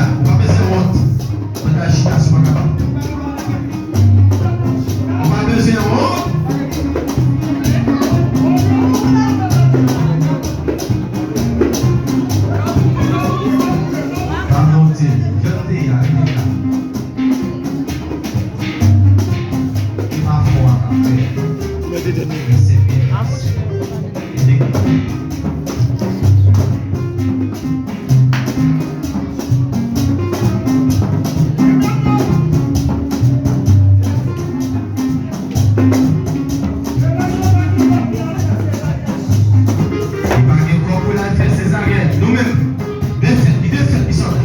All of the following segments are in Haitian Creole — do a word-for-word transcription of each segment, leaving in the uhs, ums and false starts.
Ou pa bezwen wont. Bagay chita sou pa kapab. Ou pa bezwen wont. Pa monte. Kite a, kite a. Ki pa fò a ka fè. Men se byen pase. Li pa gen kò pou l al fè sezaryèn. Nou menm, defèt, li defèt, li sòt.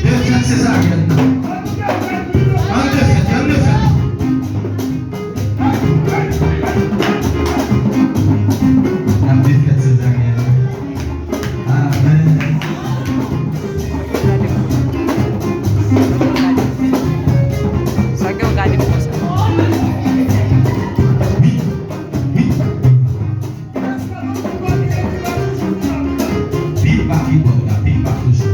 Defèt sezaryèn nan. Ann defèt, ann defèt. N ap defèt sezaryèn. Amèn. Sa gen w gade m konsa. Wi, wi. Pi ba kibòd la, pi ba toujou.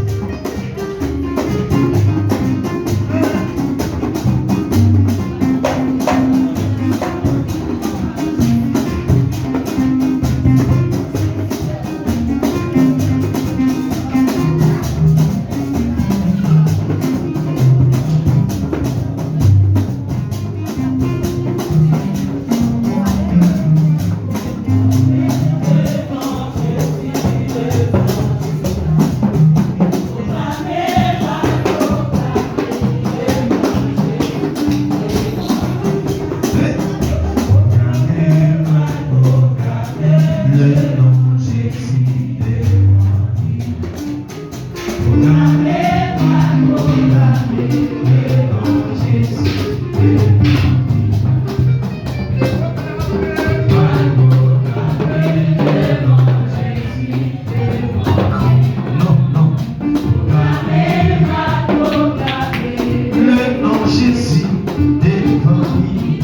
Non, non. Le non Jezi devan li.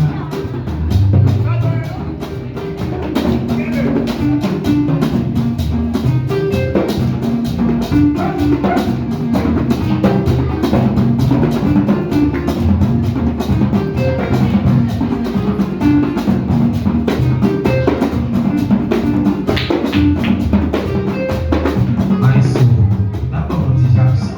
Maestro, n ap ban w ti Jackson.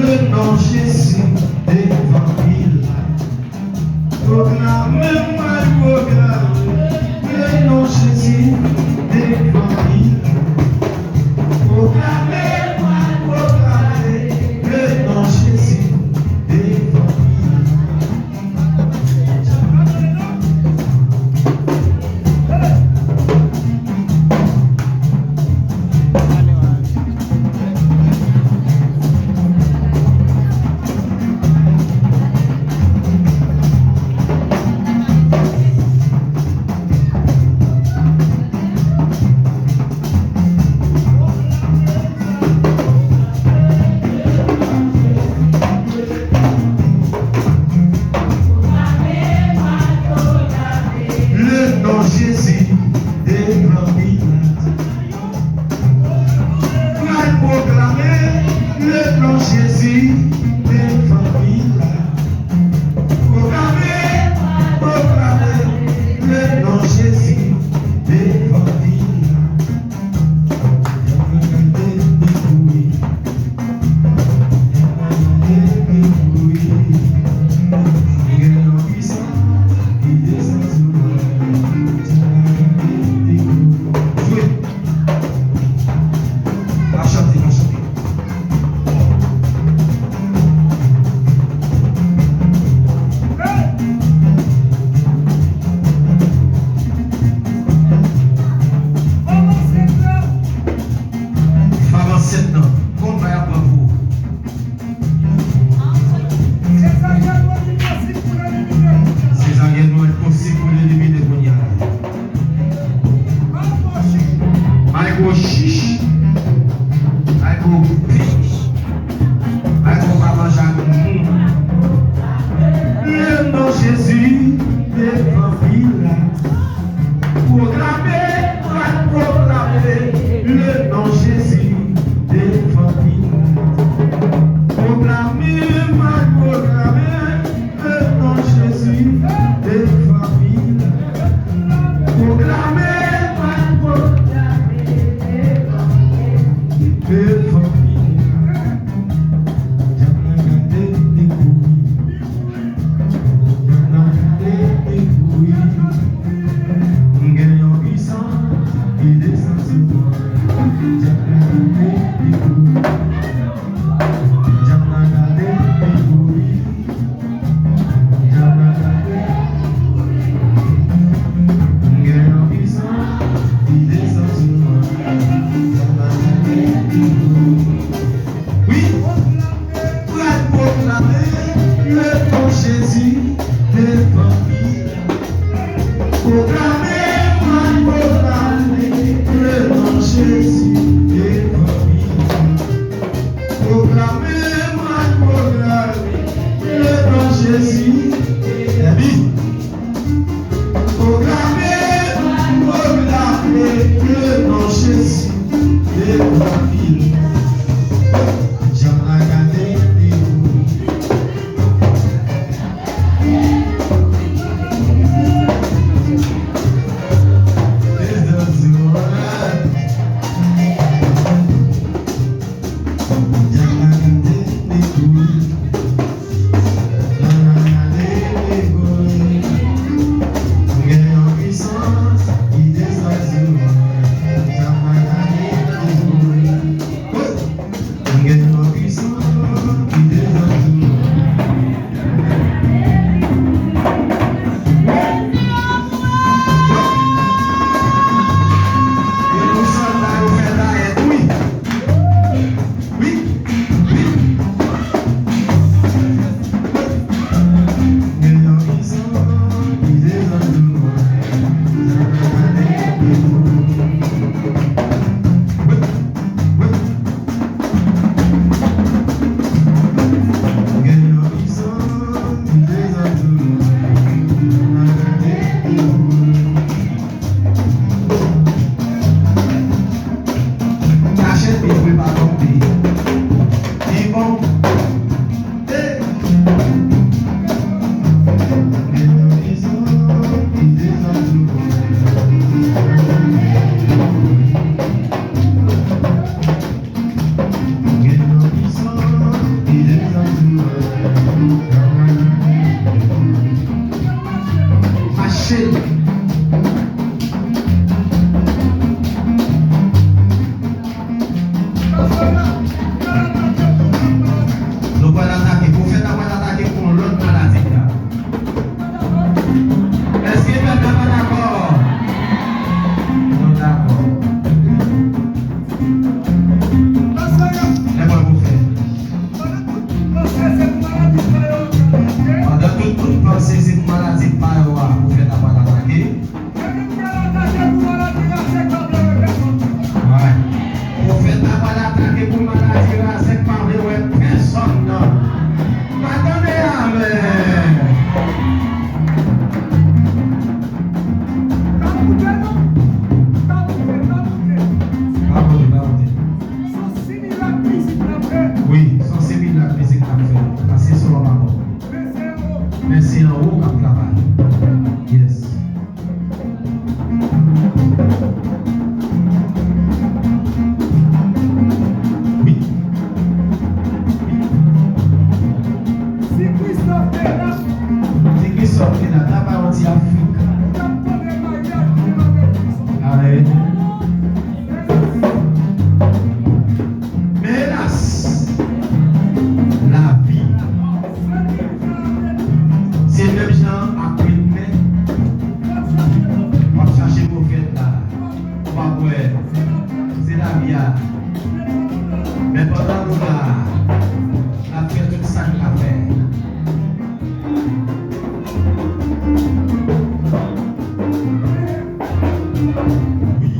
Le non Jezi devan li la. Pwoklame, mwen pwoklame, le non Jezi devan li la. Pwoklame, mwen pwoklame, le non Jezi devan li la. Devan mi la. Pwoklame, mwen pwoklame le non Jezi devan mi la. Pwoklame, mwen pwoklame le non Jezi. Epi, pwoklame, mwen pwoklame le non Jezi devan mi la. Jan m la gade devan. M gen yon pwisans ki devan tou. Gen yon sòlda yo fè dayèt, wi. Wi, wi. Gen yon pwisans ki devan tou. Kachèt byen vre pa tonbe. Li bon. Mache. Nou pral atake, pwofèt la pral atake pou yon lòt maladi la. Èske pèp la pa dakò? Nou dakò. Lè pral pwofèt. Pandan tout moun panse se pou maladi pa yo a pwofèt la pral atake. Pwofèt la pral atake pou maladi razè k pa vle wè pèsonn nan. Pa tande amèn. Pa monte, pa monte. Wi, se yon similat mizik n ap fè. Pase sou an pa bon. Men se anwo k ap travay. Yes. Wi. Ti Christophe te la. Ti Christophe te la. N ap bay yon ti Afrika. Amen. Men elas, lavi, se menm jan ak ritmen, w ap chache pwofèt la, w ap wè, se lavi a. Men pandan nou la, n ap fè tout sa n ka fè. Wi.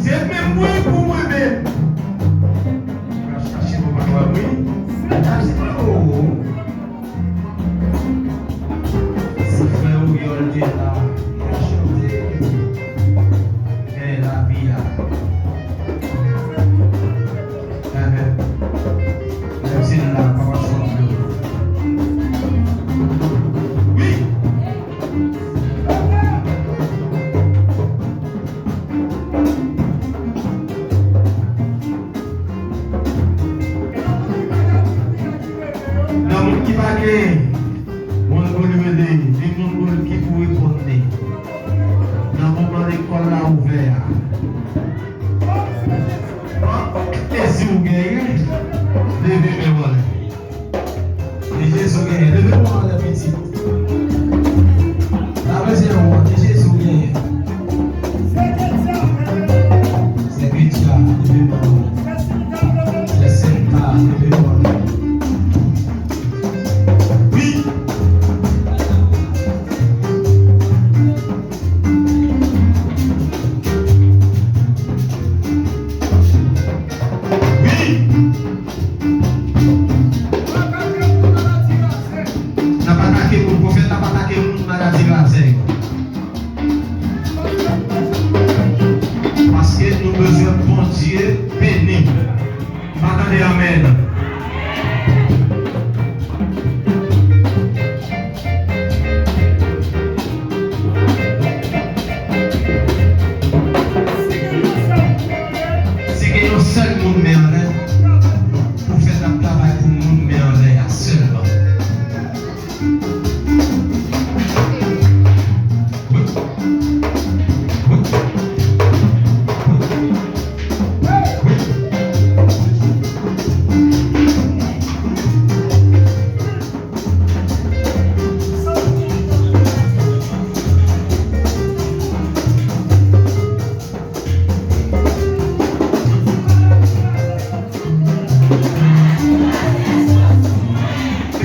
Se menm wi pou mwen menm. Pral chache nou pa wè wi. Se chache nou. Si frè Oriol te la, li a chante. Men lavi a. Amen. Menm si l la, papa chante. Wi. Nan moun ki pa gen moun pou l rele, ni moun pou l ki pou reponn li. Nan moman lekòl la ouvè a. Esi w genyen, leve men w anlè. Ke Jezi genyen. Leve men w anlè, pitit. Pa bezwen wont, ke Jezi genyen. Sè Ketia, leve men w anlè. Sè Senta, leve men w anlè. atake moun maladi gravè yo. Paske nou bezwen Bondye beni. M pa tande amèn. Si gen yon sèl moun men anlè, pwofèt ap travay pou moun men anlè a sèlman.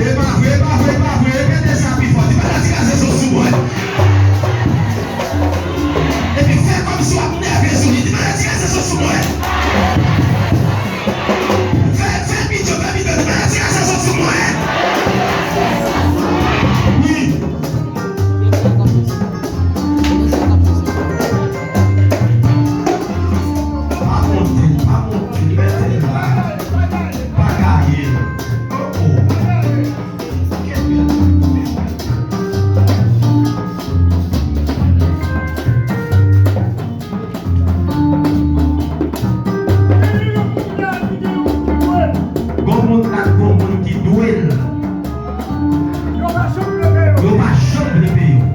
E pa vre, e pa vre, e pa vre. Repete sa pi fò. Di, "Maladi kraze sou mwen." Epi fè kòmsi w ap nève sou li. Di, "Maladi kraze sou mwen." Fè, fè pito, fè pito. Di, "Maladi kraze sou mwen." Wi. Pa monte, pa monte, li mete la. Bagaye. Oh, oh. Gon moun ak gon moun ki dwe l. Yo pa janm vle peye yo.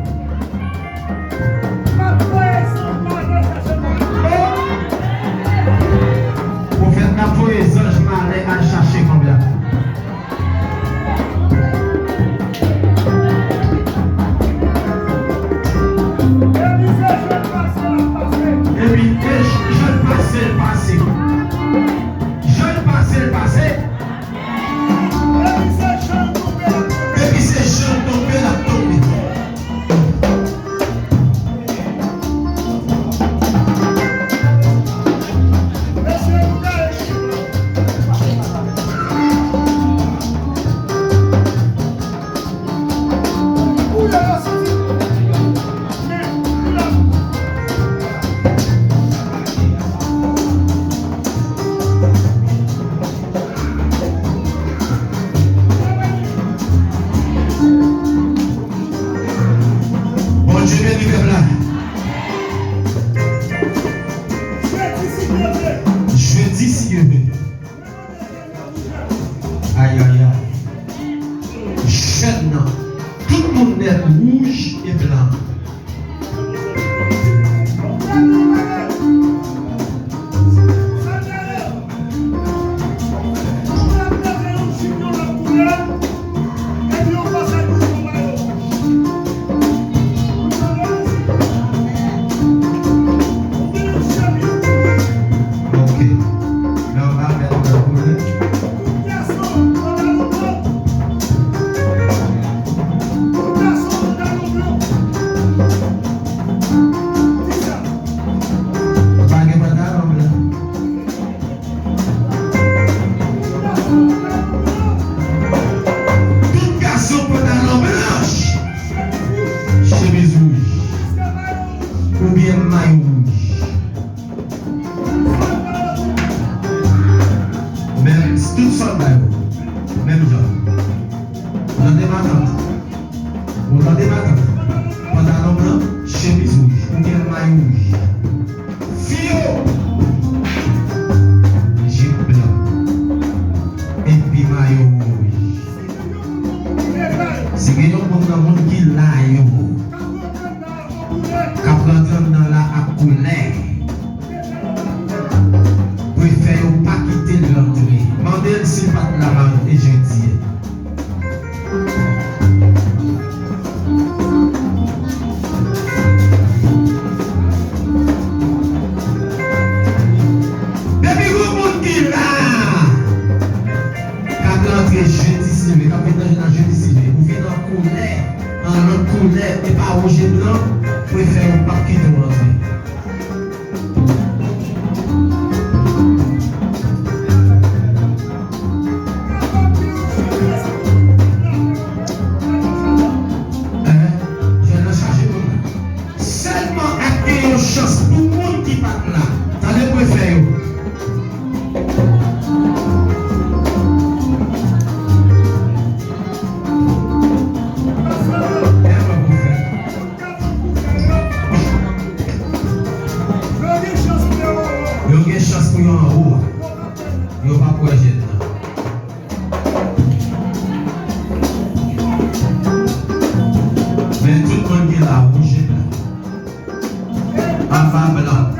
Pwofèt la voye zanj malè al chache kòb la. Epi, e, jan l pase l pase. Jan l pase l pase. Epi se jan l tonbe l ap tonbe. Bondye beni pèp la. Jedi, si Dye vle. Ayayay. Jèn nan. Tout moun nèt wouj e blan. Ok. Nan pa mèt nan koulè. Pa gen pantalon blan. Tout gason pantalon blanch, chemiz wouj, oubyen mayo wouj. Menm tout sòlda yo, menm jan. Tande matant. Ou tande matant? Pantalon blan, chemiz wouj, oubyen mayo wouj. Fi yo, jip blan, epi mayo wouj. Si gen yon moun nan moun ki la yo, k ap rantre anndan la ak koulè, prefè yo pa kite l rantre. Mande l si l pa t la mardi e jedi. Depi gon moun ki la, k ap rantre jedi si Dye vle, k ap vin nan jedi si Dye vle, ou vin an koulè, an lòt koulè, e pa wouj e blan, prefè yo p ap kite w rantre. Blanc.